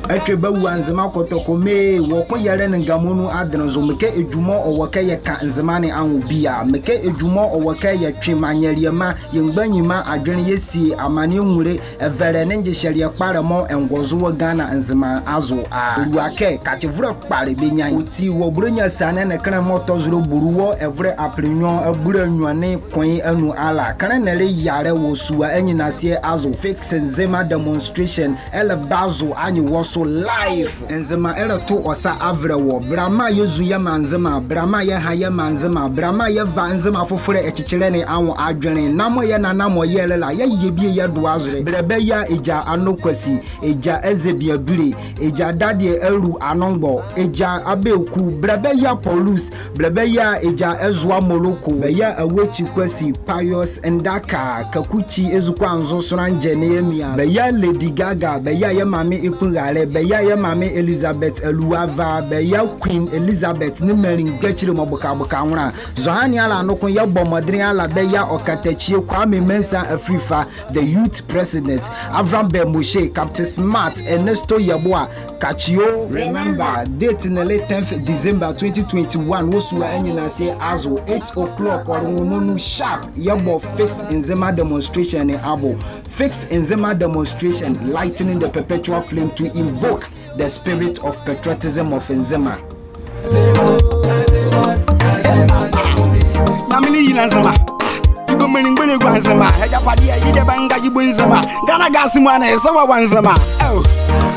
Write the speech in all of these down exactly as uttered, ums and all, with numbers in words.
Ɛtwe bawua Nzema Kɔtɔkɔ, mee wɔ koyɛlɛ nee ngamuala nu adenle zo. Mekɛ edwuma ɔwɔ kɛ yɛka Nzema ne anwo bie a. Mekɛ edwuma ɔwɔ kɛ yɛtwe manyɛliemaa, yɛ mgbanyima adwenle, yɛsie amaneɛ nwunlɛ, ɛvɛlɛ nee ngyehyɛleɛ kpalɛ mɔɔ ɛngɔ zo wɔ Ghana Nzema azo a. Ɔluakɛ kakyevolɛ kpalɛ bɛnyia ye. Ɔti wɔ Bulonya siane ne kenle mɔɔ tɔ zo le bulu wɔ ɛvolɛ apele nwiɔ abulanwiɔ nee koe anu ala, kenle ɛnɛ le yalɛ wɔ sua anyinaseɛ azo. Fix Nzema demonstration ɛlɛba zo anye wɔ so live. Nzema ɛlɛto ɔ sa avɛlɛ wɔ. Bɛlɛmaa yɛzu yɛmaa Nzema, bɛlɛmaa yɛha yɛmaa Nzema, bɛlɛmaa yɛva Nzema fofolɛ ɛkyekyelɛ ne anwo adwenle. Namɔ yɛ na namɔ yɛlɛ la, yɛyɛ bie yɛdo azɛlɛ. Bɛlɛba yɛ a Egya Anɔ Kwasi, Egya Ɛzɛbia Dule, Egya Dadeɛ Alu Anɔngbɔ, Egya Abɛɛku, bɛlɛba yɛ a Paulus, bɛlɛba yɛ a Egya Ɛzoa Moloko, bɛyɛ a Awokyi Kwasi, Pius Ndaka, Kakukyi Ezukoa Nzo Sonla Ngye nee yɛ mia, bɛyɛ a Lady Gaga, bɛyɛ a yɛ Maame Ekpuralɛ, bɛyɛ a yɛ Maame Elizabeth Aluava, bɛyɛ a Queen Elizabeth nee menli ngbekyile mɔ bokaboka nwonla. Zɔhane ala noko yɛbɔ mɔdenle ala bɛyɛ a Ɔkatakyie Kwame Mensah Afrifa, the youth president, Avram Ben Moshe, Captain Smart, Ernesto Yeboah, Kakyio. Remember, date ne le tenth December twenty twenty-one, wɔ sua anyinaseɛ azo, eight o'clock ɔlenwonlɛ nu sharp, yɛbɔ Fix Nzema demonstration ne abo. Fix Nzema demonstration, lighting the perpetual flame to invoke the spirit of patriotism of Nzema. Nyamenle yila Nzema. Yɛbɔ menli mgbole gua Nzema. Ɛgyapadeɛ yɛde bɛnga yɛbu Nzema. Ghana gas mu a na ɛsɛ wɔ Nzema. Oh.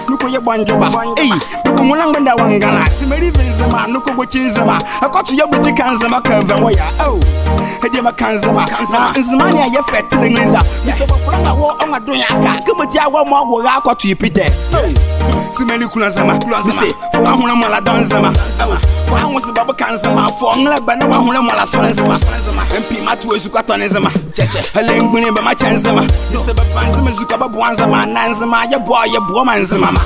Noko yɛbɔ ndwoba. Ei, bɛbu nwonla mgbɛnda wɔ Ghana. Simeli ve Nzema, noko bokyi Nzema. Ɛkɔto yɛ bokyi ka Nzema ka vɛ wɔ ya. Oh. Ɛdeɛ mɛka Nzema. Na Nzema ne a yɛfɛ tele nza. Mesɛ bɔfra na wɔ ɔnwa don ya ka. Kɛmɛti a wɔ mɔ wɔ ha kɔto yɛ pitɛ. Hey. Simeli kula Nzema. Kula Nzema. Mise, fɔ w'ahonle mɔla dɔ Nzema. Fɔ w'anwoseba boka Nzema. Fɔ ɔnrɛlɛba na w'ahonle mɔla sɔle Nzema. M P mato ezukoa tɔne Nzema. Kyɛkyɛ. Ɛlɛngbunli bɛmakyɛ Nzema. Mise bɛva Nzema ezukoa bɛboa Nzema. Na Nzema yɛbɔ yɛboa ma Nzema ma.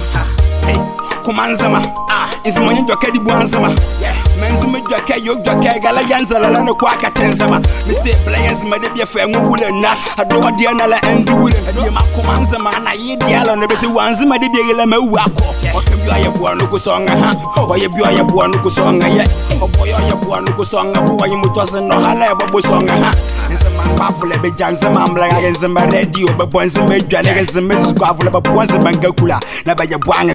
Hey. Kɔma Nzema. Ah, Nzema nyɛ dwɛkɛ de bua Nzema. Yeah. Mɛ Nzema dwɛkɛ yɛ dwɛkɛ gala yɛ nzɛlɛlɛ ne kɔ akakyɛ Nzema. Mise bɛlɛyɛ Nzema debie fɛ nwo wulɛ na. Adoɔ deɛ na la ɛndi wulɛ. Ɛdeɛ ma kɔma Nzema na yɛ deɛ la na bɛsi wa Nzema debie gala mɛ wu akɔ. Ɔkɛ bi ɔyɛ boa no ko sɔ nga ha. Ɔyɛ bi ɔyɛ boa no ko sɔ nga yɛ. Ɔbɔ yɛ ɔyɛ boa no ko sɔ nga bo ɔyɛ motɔ se nɔ ha la ɛbɔ bo sɔ nga ha. Nzema mba volɛ bɛgya Nzema mbla ga Nzema radio bɛbɔ Nzema adwa ne Nzema ezukoa volɛ bɛbɔ Nzema ngakula. Na bɛyɛ boa nga